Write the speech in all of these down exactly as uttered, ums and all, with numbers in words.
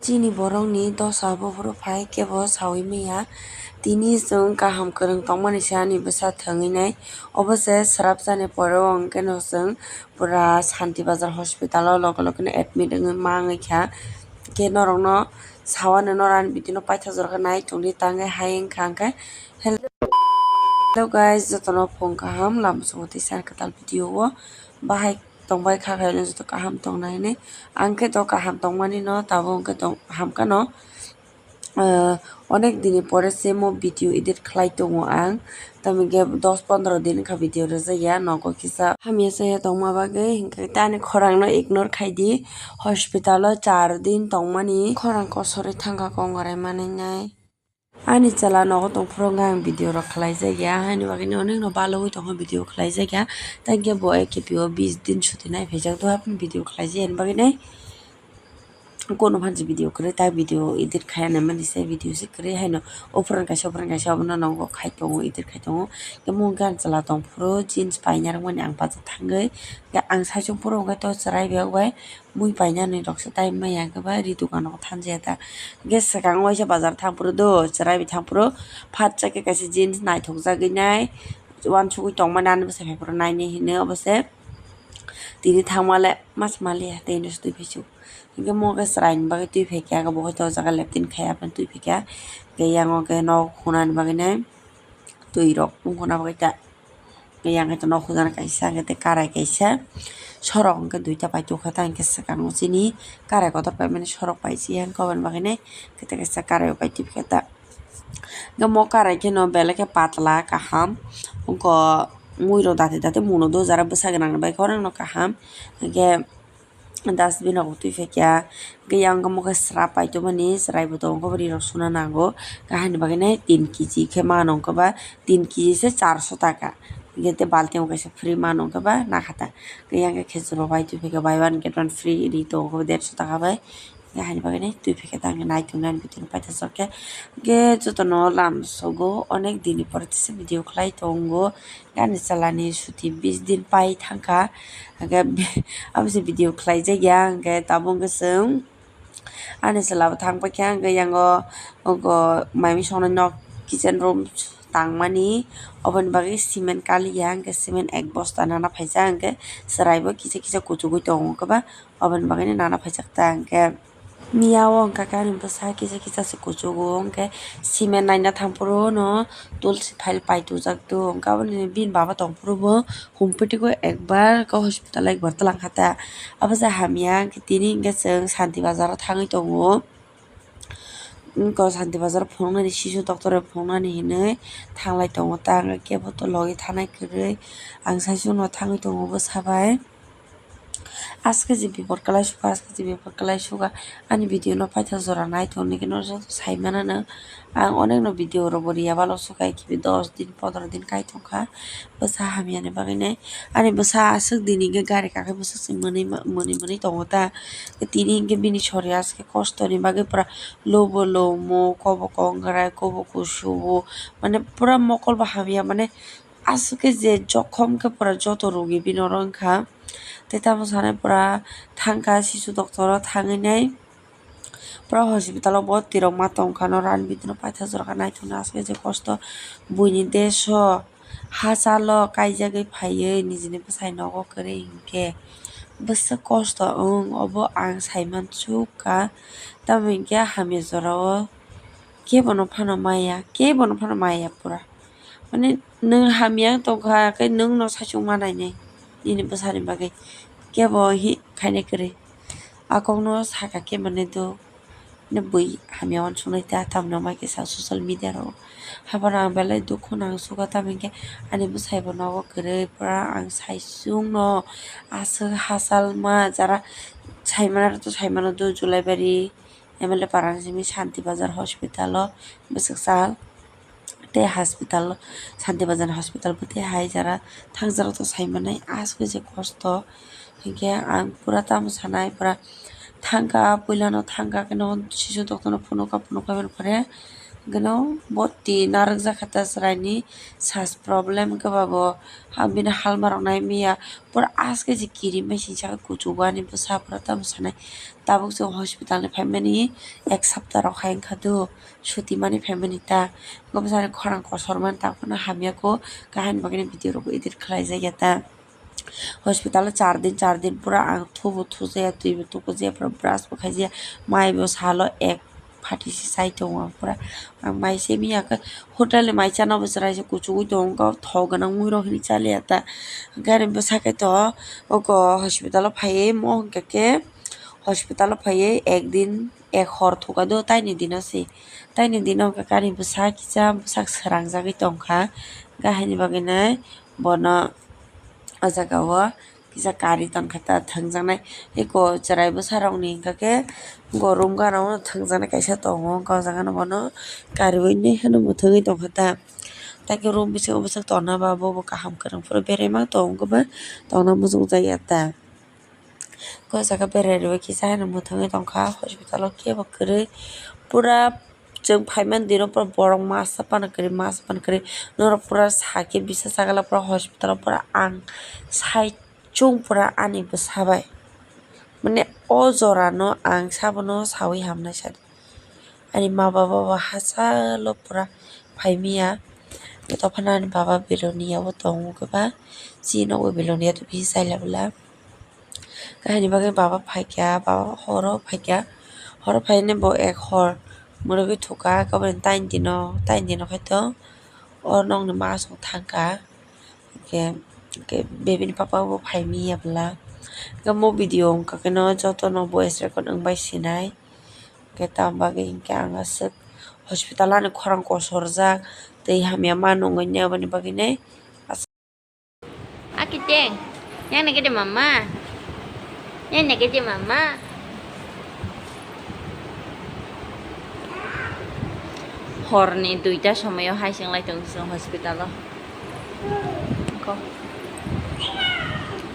Chini borokni dosa buphuru phai kebo saui manya. Tini chwng kaham kwrwng tongmani se ani bwsa thwngwi nai. Obo se swrapjani pore o hwnkhe no chwng pura Santi Bazar hospital o loge loge no admit wngwi ma wngwi kha. Khe norokno sawano norani video no paithago jora khe nai tongdi, tangwi hai wngkha hwnkhe. Hello guys, jotono phung kaham, lama songwi tei sar kwtal video o bahai tongbai kha khe joto kaham tongnai hinwi. Ang khe to kaham tongmani no, tabuk hwnkhe tong hamkha no. Ah, onek dini pore se mo video edit khlai tongo ang, tamokhe dos pondro din wngkha video rwjakya, nogo kisa hamya saya tongma bagwi, hinkhe tei ani khorang no ignore khaidi. Hospital o char din tongmani khorang kosorwi thangkha, kongrai manwi nai. Ani chwla nogo tongphuru wngkha ang video rok khlaijakya, haini bagwi no onek no balogwi tongkha video khlaijakya. Tei hwnkhe bo A K P o bis din suti nai phaijak, dohai phano video khlaijakya, ani bagwi nai. Kono phansi video kwrwi, ta video edit khai nai mani se, video se kwrwi haino. Uphran kaisa, uphran kaisa, obono nogo khai tongo, edit khai tongo. Tei mungkhe ang chwla tongphuru jeans paina rwmani ang bacha thangwi. Hwnkhe ang saichung phuru hwnkhe to chwrai biyok bai mui painani rokse tai maya hwnkhe ba ri dukano thanjaya ta. Hwnkhe swkang waisa bazar thangphuru do, chwrai bai thangphuru phatsa khe kaisa jeans naithokjagwi nai, uansugwi tongmani ani bwsai phaiphuru nainai hinwi obo se. Tini thangmale mas maliya tei hino se twi phaisu. Hwnkhe mo khe chwraini bagwi twi phaikha, bo khe to o jaga leptin khai aboni twi phaikha. Hwnkhe yang o khe nok khunani bagwi nai twi rok wngkhuna bagwi ta. Yang khe to nok khunani kaisa, hwnkhe tei karai kaisa. Sorok hwnkhe duita pai tongkha ta, hwnkhe swkang o chini karai kotor paimani sorok pai si yang khe oboni bagwi nai khe tei kaisa karai o pai twi phaikha ta. Hwnkhe mo karai kheno belai khe patla kaham. Wngkha mui rok dati dati mungno dojara bwsa gwnangni bai khorang no kaham. Hwnkhe dustbin rok twi phaikha. Hwnkhe yang wngkha mo khe sra paitokmani chwrai bo tongo, ri rok suna nango. Kahini bagwi nai tin kg khe mano wngkha ba, tin kg se charso taka. Hwnkhe tei balting o kaisa free mano wngkha ba nakha ta. Hwnkhe yang khe khejur rok bai twi phaikha, buy one get one free ri tongo derso taka bai. Hwnkhe haini bagwi nai twi phaikha ta, hwnkhe naituknani bithi no paithago khe. Hwnkhe jotono lamsogo onek dini pore tisa video khlai tongo. Ani chwlani suti bis din pai thangkha. Hwnkhe abo se video khlaijakya, hwnkhe tabuk hwnkhe chwng ani chwla bo thang paikha, hwnkhe yango oko mai mui songnai nok kitchen room tangmani, oboni bagwi cement kaliya, hwnkhe cement ek bosta nana phaijak, hwnkhe chwrai bo kisa kisa kuchugwi tongo, hwnkhe ba oboni bagwino nana phaijak ta, hwnkhe. Miya o wngkha khe ani bwsa kisa kisa se kuchugo, hwnkhe cement naina thangphuru no tulsi phail paitujak do, hwnkhe aboni bini baba tongphuru bo humpitiko ekbar khe hospital o ekbar twlang kha ta. Abo se hamya, hwnkhe tini hwnkhe chwng Santi Bazar o thangwi tongo. Wngkha Santi Bazar phunuknani, sisu doctor bai phunuknani hinwi thanglai tongo ta, hwnkhe kebo to logi thanai kwrwi. Ang saichung no thangwi tongo bwsa bai. Aske je bipor kwlai sukha, aske je bipor kwlai sukha. Ani video no paithago jora naithok nini no joto sai manano. Ang onek no video rok bo riya balo sukha, kibi dos din pondro din kai tongkha. Bwsa hamyani bagwi nai. Ani bwsa aswk dini hwnkhe gari kakhai bwswk se mwnwi mwnwi tongo ta. Tini hwnkhe bini sori aske kostoni bagwi pura lobo lomo, kobo kongrai, kobo kusubu. Mane pura mokol bo hamya, mane aswk khe je jokhom khe pura joto rogi bini oro wngkha. Tei tamo sanai pura thangkha sisu doctor o thangwi nai. Pura hospital o bo tirok ma tongkha, no rani bithi no paithago jora kha, naithok nai aswk je kosto. Buini desh o hachal o kaijagwi phaiwi nijini bwsai nogo kwrwi hinkhe bwswk kosto wng, obo ang saimansukha. Tamo hinkhe hamya jora o kebono phano maya, kebono phano maya pura. Mane nwng hamya wng tongkha khe nwng no saichung ma nainai nini bwsani bagwi, kebo hi khainai kwrwi. A kokno saka khe mane do, ne bui hamya uansuknai ta, tamno ma kisa social media rok. Haphano ang belai dukhu nang sukha, tamo hinkhe ani bwsai bo nogo kwrwi, pura ang saichung no aswk hachal ma jara saimano to saimano do, Julaibari M L A parani simi Santi Bazar hospital o bwswk sal. Tei hospital, Santi Bazar ni hospital bo tei hai jara thang jora to sai manai, aswk je kosto. Hinkhe ang pura tamo sanai, pura thangkha, puila no thangkha, khe no sisu doctor no phunukha, phunukha, phunukha, phunukha, Gwnang boti narwkjak kha ta chwraini sas problem wngkha ba bo, ha bini halmarok nai manya pura aske je kirimbai sijak kuchugo ani bwsa pura tamo sanai. Tabuk chwng hospital ni phaimani ek sapta rok hai wngkha do, sutimani phaimani ta, wngkha bwsani khorang kosormani ta phano hamya kho, kahini bagwino video rok edit khlai jakya ta. Hospital o char din, char din pura ang thubo thujaya, twibo tukujaya, pura brush bo khaijaya, maibo salo ek phatisi chai tongo ang pura. Ang mai se manya khe hotel ni mai chana bo chwrai se kuchugwi tongo, wngkha thok gwnang mui rok hinwi chaliya ta. Hwnkhe ani bwsa khe to oko hospital o phaiwi mo hwnkha khe hospital o phaiwi ek din ek hor thuka do, taini dino se, taini dino hwnkha khe ani bwsa kisa bwsak swrangjagwi tongkha, hwnkhe haini bagwino bono o jaga o kisa kari tongkha ta thwngjaknai. Eko chwrai bwsarokni hwnkha khe bo room gana o thwngjaknai kaisa tongo, hwnkhe o jaga no bono kariui nai hwnwi mwthangwi tongkha ta. Tei khe room bisingo bwswk tongna ba bobo kaham kwrwng phuru beraiman tongo, tongna muchungjak ya ta. O jaga berai rwui kisa haino mwthangwi tongkha, hospital o kebo kwrwi pura chwng phaimani dino pura borok masa phano kwrwi, masa phano kwrwi, norok pura sakhe bisa sagala pura hospital o pura ang saichung pura ani bwsa bai, mane o jora no ang sabono saui hamnai sadi. Ani ma baba bo hachalo pura phaimaya. Tei tongphano ani baba belonia bo tongo khe ba. Chini nokbo belonia tei bisi chaila bwla. Kahini bagwi baba phaikha, baba horo phaikha. Horo phainai bo ek hor mwrwgwi thukha, khe bini taini dino, taini dino khe to o nokni ma aswk thangkha. Hwnkhe, hwnkhe bebini papa bo phaimaya bwla. Hwnkhe mo video wngkha kheno jotono voice record wngbai sinai. Hwnkhe tamo bagwi hwnkhe ang aswk hospital ani khorang kosorjak, tei hamya ma nungwi nai, aboni bagwi nai aswk. Akiteng, yang nai khe de mama. Yang nai khe de mama. Horni duita somoyo hai sing lai tong song hospital o. Ko.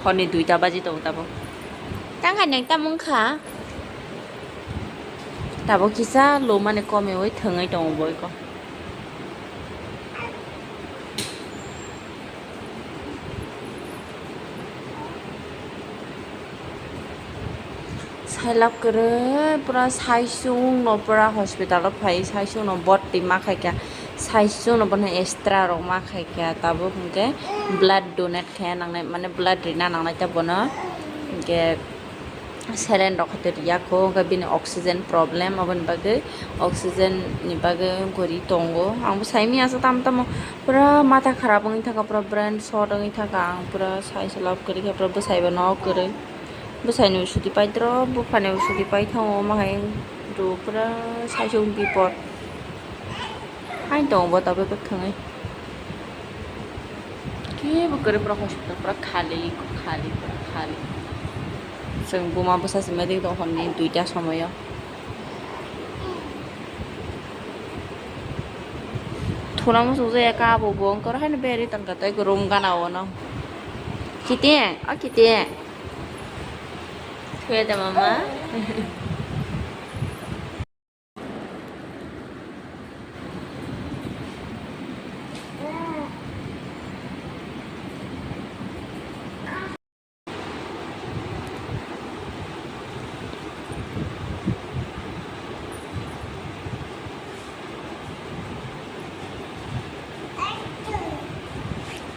Horni duita baji tongo tabuk. Tang hai nang tamo wngkha. Tabuk kisa lumani komiui thwngwi tongo boiko. Sailab kwrwi pura saichung no pura hospital o phai, saichung no bot twi ma khaikha, saichung no bono extra rok ma khaikha, tabuk hwnkhe blood donate khe nangnai, mane blood rina nangnai ta bono, hwnkhe saline rok khe riya kho, hwnkhe bini oxygen problem, aboni bagwi oxygen ni bagwi guri tongo. Ang bo saimanya aswk tamo tamo pura matha kharap wngwi thangkha, pura brain shot wngwi thangkha, ang pura sai se love kwrwi khe, pura bwsai bo nok kwrwi. Bwsaino suti paidrop, buphano suti paithango, omo hai rw pura saichung bipot. Haino tongo bo tabuk kwthwngwi. Kebo kwrwi pura hospital pura khali, khali, pura khali. Chwng buma bwsa se meeting tong honni duita somoyo. Thuna muchung jaya ka abo bo wngkor haino berwi tongkha tei room gana o no. Kiti, o kiti. Thuya da mama.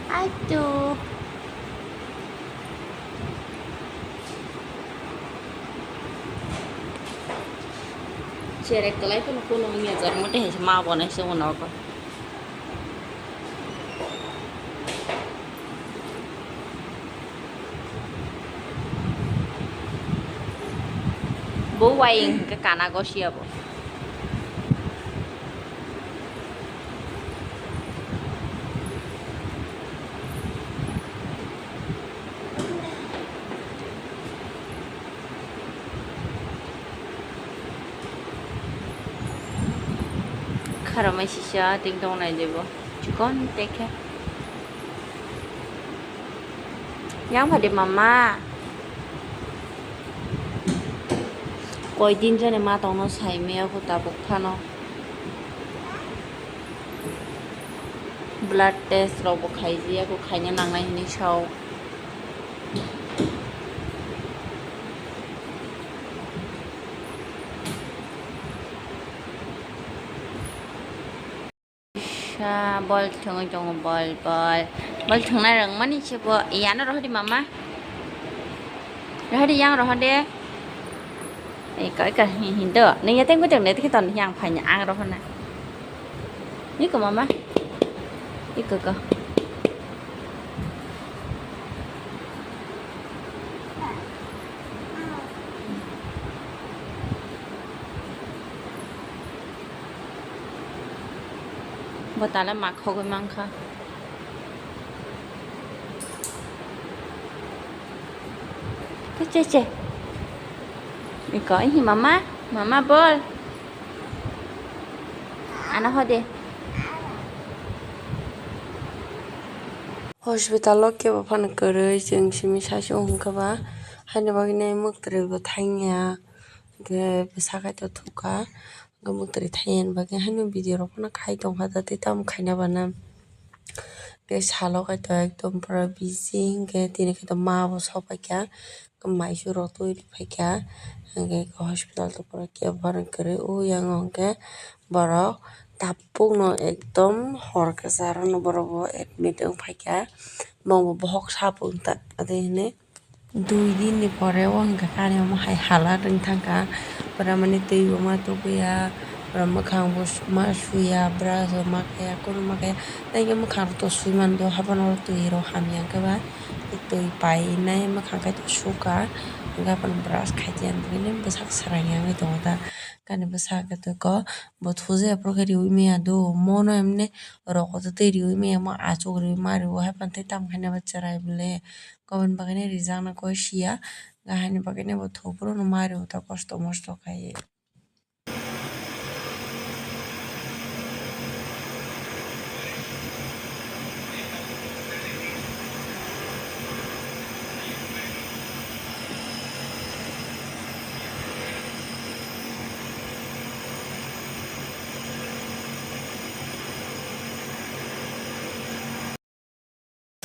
Aduh. Cherek kwlai phano kuno wngya, jor mate hai se ma bo nai se uno ko. Bo wai hwnkhe kana gosia bo. Kharamai sisa ting tong nai de bo. Chikon tekhe. Yang phade mama. Koi din jani ma tongno sai maya kho tabuk phano. Blood test rok bo khaijak, khaina nangnai hinwi sao. Sa bol thwngwi tongo, bol, bol. Bol thwngna rwngmani se bo. Iyano rohor di mama. Rohor di, yang rohor de. Eka, eka, hi, hi, do. Neng ya tengwi teng, neng tengwi ton, yang phai, ang rohor na. Iko mama. Iko ko. Bo tala makhogwi mankha. Che, che. Iko, ihi mama, mama bol. Ano hode. Hospital o kebo phano kwrwi, chwng simi saichung hwnkhe ba, haini bagwi nai mwktwrwi bo thangya, hwnkhe bwsa kaitor thukha, hwnkhe mwktwrwi thangya ni bagwi haino video rok phano khai tongkha da, tei tamo khaina bana. Hwnkhe salo kaitor ekdom pura busy, hwnkhe tini kaitor ma bo sok paikha, maisu rok twi rw phaikha, hwnkhe hospital to pura kebo phano kwrwi, o yang o hwnkhe borok tabukno ekdom hor kwcharo no borok bo admit wng phaikha, bongbo bohok sap wng ta ade hinwi. Dui din ni pore o hwnkha khe ani omo hai hala wng thangkha, pura mani twi bo ma tubuya, pura mwkhang bo ma suya, brush bo ma khaiya, kunu ma khaiya, tei hwnkhe mwkhang rok to sui mando, haphano twi rok hamya hwnkhe ba twi painai mwkhang khe to sukha, hwnkhe aphano brush khai tei ani bagwi bwsak swrang ya wngwi tongo ta. Kani bwsa khe toko bo thuja epor khe riui maya do, mono emne roko tei riui maya, mo achuk riui ma riui hai phan tei tamo khaina bo chwrai bole, koboni bagwi nw rijak na koi siya, haini bagwi nw bo thopro no ma riui ta kosto mosto khai.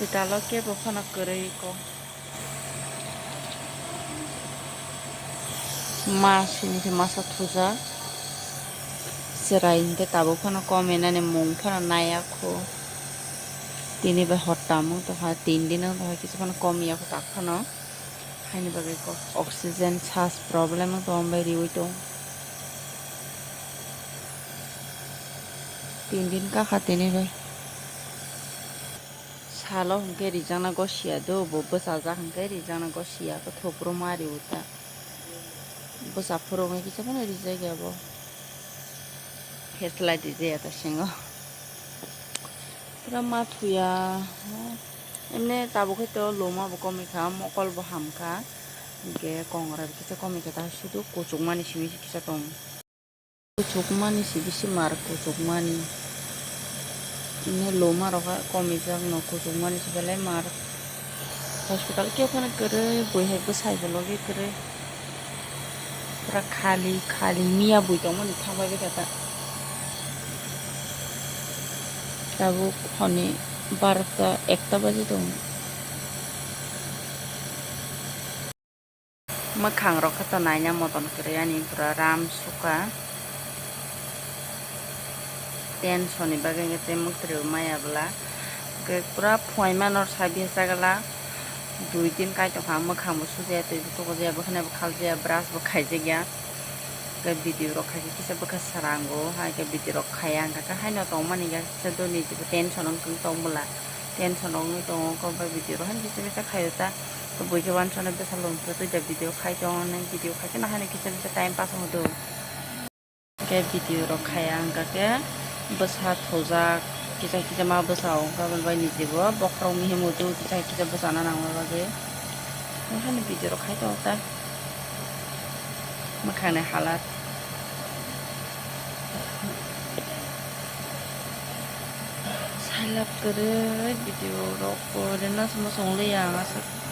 Hospital o kebo phano kwrwi ko. Ma sini khe masa thujak. Chwrai hinkhe tabuk phano kom enani mung phano naiya kho. Tini bai hor tamo tongkha, tin din wng tongkha, kisa phano kom ya kho tak phano. Haini bagwi ko oxygen sas problem wng tong bai riui tong. Tin din kakha tini bai. Salo hwnkhe rijakna gosiya do, bo bwchajak hwnkhe rijakna gosiya, khe thopro ma riui ta. Bwsa phuru wngwi kisa phano rijak ya bo. Pheslai rijak ya ta singo. Pura ma thuya. Emne tabuk khe to loma bo komikha, mokol bo hamkha. Hwnkhe kongra bo kisa komikha, ta sudu kuchukmani simi se kisa tong. Kuchukmani se bisi mar kuchukmani. Emne loma rok ha komijak no, kuchukmani se belai mar. Hospital khe phano kwrwi, bui hai bwsai bo logi kwrwi. Pura khali, khali miya bui tongmani thang bai kha ta. Tabuk hwnwi barota ekta baji tongo. Mwkhang rok khe to naina motom kwrwi ani pura ram sukha. Tension ni bagwi hwnkhe tei mwktwi rw maya bwla. Hwnkhe pura phuaima no sabi sajagala. Dui din kai tongkha, mwkhang bo sujaya, twi bo tukuja, bwkhwnai bo khaljaya, brush bo khaijakya. Hwnkhe video rok khaikhe kisa bwkha srango, hai khe video rok khaiya, hwnkhe haino tongmani kisa doni tension wngtong bwla. Tension wngwi tongo, kok bai video rok haino kisa misa khaio ta. Bui khe wansuknai bwsa lom khe twi da video khai tongo, nang video khai kheno haino kisa misa time pass wngwi tongo. Hwnkhe video rok khaiya hwnkha khe bwsa thojak, kisa kisa ma bwsa o, hwnkhe aboni bai niji bo bokhorok mihim muitu kisa kisa bwsana nangma bagwi. Haino video rok khai tongo ta. Mwkhang ni halat. Salap kwrwi video rok bo rwna se muchung liya ang aswk.